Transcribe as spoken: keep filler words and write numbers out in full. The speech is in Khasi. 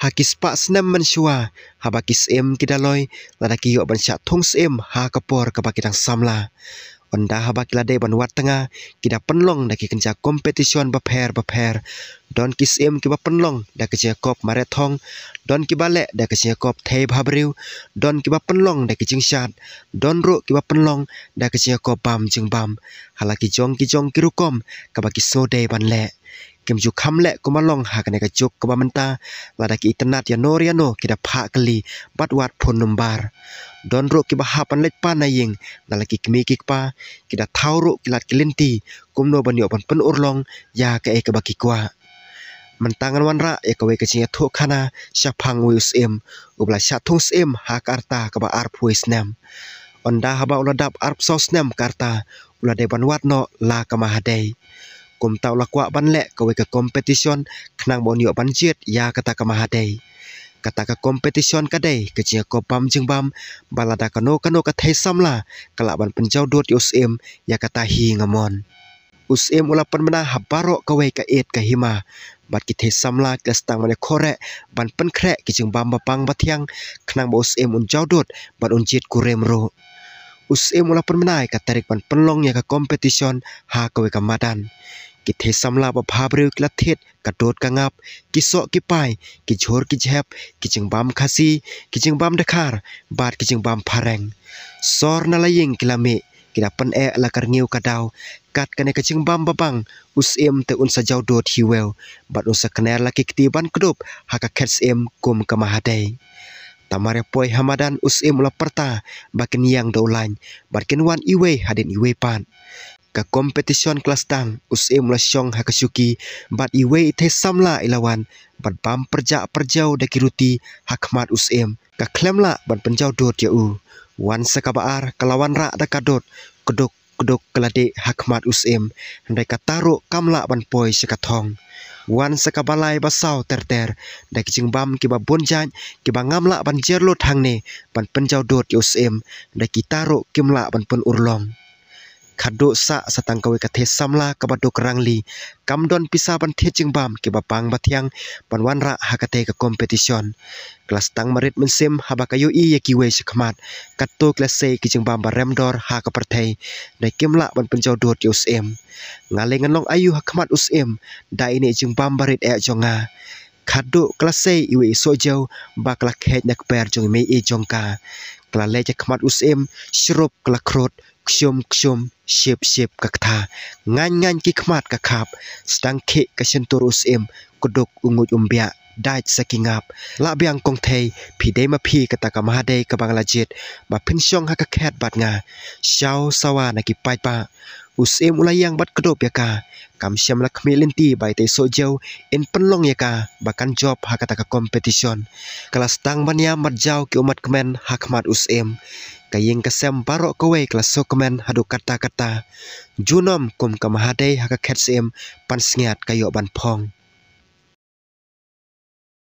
Ha ki spah snem mynshuwa, haba ki syiem ki da loi, lada ki ïoh ban shah thung syiem ha ka por kaba ki dang samla. Ynda haba ki la dei ban wad tnga, ki da pynlong da ki kynja competition bapher bapher. Don ki syiem kiba pynlong da ka jingïakop mareh thong, don kiba leh da ka jingïakop thei bhabriew, don kiba pynlong da ki jingshad, don ruh kiba pynlong da ka jingïakop bam jingbam. Ha la ki jong ki jong ki rukom kaba ki sngewdei ban leh. Kim ju kham leh kumba long ha kane ka juk kaba mynta, lada ki itynnad ïano re ïano ki da phah kylli bad wad phone number. Don ruh kiba hap ban leit pan na ïing na la ki kmie ki kpa, ki da thaw ruh ki lad ki lynti kumno ban ïoh ban pynurlong ïa kaei kaba ki kwah. Mynta ngan wanrah ïa kawei ka jingïathuhkhana shaphang uwei u syiem uba la shah thung syiem ha ka rta kaba arphew wei snem. Ynda haba u la dap arphew saw snem ka rta, u la dei ban wad noh la ka mahadei. Kumta u la kwah ban leh kawei ka competition khnang ba un ïoh ban jied ïa kata ka mahadei. Kata ka competition ka dei ka jingïakop bam jingbam, ba lada kano kano ka thei samla ka lah ban pynjaw dud ïa u syiem, ïa kata hi nga mon. U syiem u la pynbna ha baroh kawei ka ïit ka hima, bad ki thei samla ki la sdang ban ïakhoh reh ban pynkhreh ki jingbam ba bang ba thiang, khnang ba u syiem un jaw dud bad un jied kurim ruh. U syiem u la pynbna ïa ka tarik ban pynlong ïa ka competition ha kawei ka madan. Ki thei samla ba bhabriew ki la thied ka dud ka ngap, ki soh ki pai, ki jhur ki jhep, ki jingbam Khasi, ki jingbam Dkhar bad ki jingbam phareng. Sor na la ïing ki la mih, ki da pyneh la ka rngiew ka daw. Kat kane ka jingbam ba bang, u syiem te un sa jaw dud hi uwei, bad un sa kner la ki kti ban kdup ha ka khet syiem kum ka mahadei. Tang mar ïa poi ha madan, u syiem u la pyrta ba kin ïeng da u lain bad kin wan iwei hadien iwei pat. Ka competition ka la sdang, u syiem u la shong ha ka shuki bad iwei i thei samla i la wan bad bam pyrjah pyrjaw da ki ruti ha khmat u syiem. Ka khlem lah ban pynjaw dud ïa u. Wan sa kaba ar, ka la wanrah da ka dud, kduk kduk ka la dih ha khmat u syiem, hynrei kata ruh kam lah ban poi sha ka thong. Wan sa kaba lai ba saw ter ter, da ki jingbam kiba bun jait, kiba ngam lah ban jer lut hangne ban pynjaw dud ïa u syiem, hynrei kita ruh kim lah ban pynurlong. Khatduh sah sa tang kawei ka thei samla kaba duk rangli, kam don pisa ban thied jingbam kiba bang ba thiang ban wanrah ha katei ka competition. Ka la sdang marit mynsiem haba ka ïohi ïa kiwei sha khmat, katto ki la sei ki jingbam ba rem dor ha ka pyrthei, hynrei kim lah ban pynjaw dud ïa u syiem. Nga lei ngan long aïu ha khmat u syiem, da ine i jingbam ba rit eh jong nga. Khatduh ka la sei iwei i sohjew ba ka la kheit na kper jong i mei-ïeit jong ka. Ka la leit ha khmat u syiem, shrup ka la khrud, kshum kshum, ship ship ka ktha. Ngaiñ ngaiñ ki khmat ka khap, sdang khih ka shyntur u syiem, kduk u nguid um biah, dait sa ki ngap. Lah biang kong thei, phi dei ma phi kata ka mahadei kaba nga la jied, ba phin shong ha ka khet bad nga. Shaw sawa na ki paidbah. U syiem u la ïeng bad kdup ïa ka. Kam shym la khmih lynti ba itei i sohjew in pynlong ïa ka ba kan jop ha kata ka competition. Ka la sdang ban ïam bad jaw ki ummat kmen ha khmat u syiem. Ka ïing ka sem baroh kawei ka la sngewkmen haduh katta katta. Junom kum ka mahadei ha ka khet syiem, pansngiat ka ïoh ban phong.